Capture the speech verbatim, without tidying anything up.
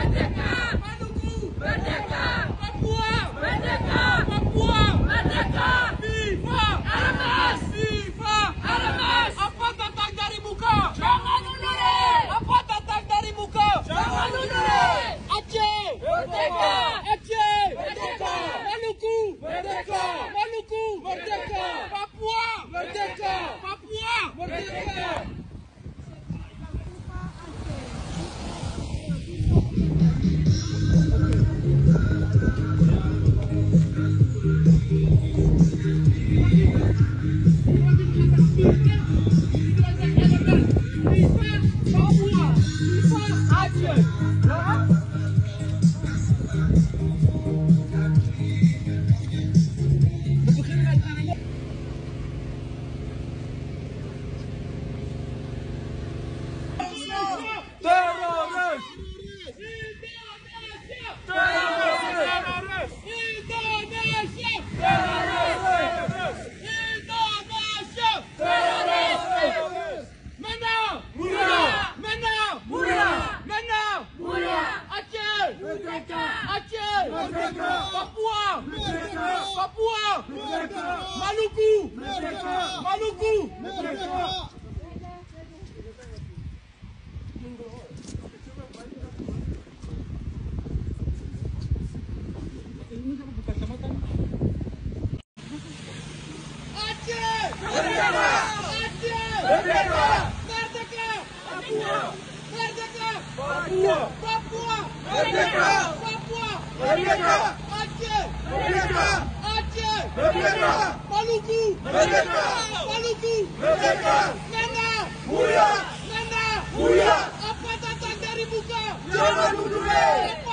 Merdeka! Maluku! Merdeka! Papua! Merdeka! Papua! Merdeka! Viva! R M S! Viva! R M S! Apa datang dari muka? Jangan mundur! Apa datang dari muka? Jangan mundur! Aceh! Merdeka! Aceh! Merdeka! Maluku! Merdeka! Maluku! Merdeka! Papua! Merdeka! Papua! Merdeka! Teroris! Teroris! Indonesia! Teroris! Indonesia! Teroris! Merdeka! Merdeka! Merdeka! Merdeka! Merdeka! Aceh! Merdeka! Aceh! Merdeka! Papua! Merdeka! Papua! Merdeka! Maluku! Merdeka! Maluku! Merdeka! Aceh! Merdeka! Aceh! Merdeka! Merdeka! Papua! Merdeka! Papua! Papua! Merdeka! Papua! Merdeka! Aceh! Merdeka! Aceh! Merdeka! Maluku! Merdeka! Maluku! Merdeka! Nana! Buya! Nana! Buya! Apa datang dari muka? Jangan mundur!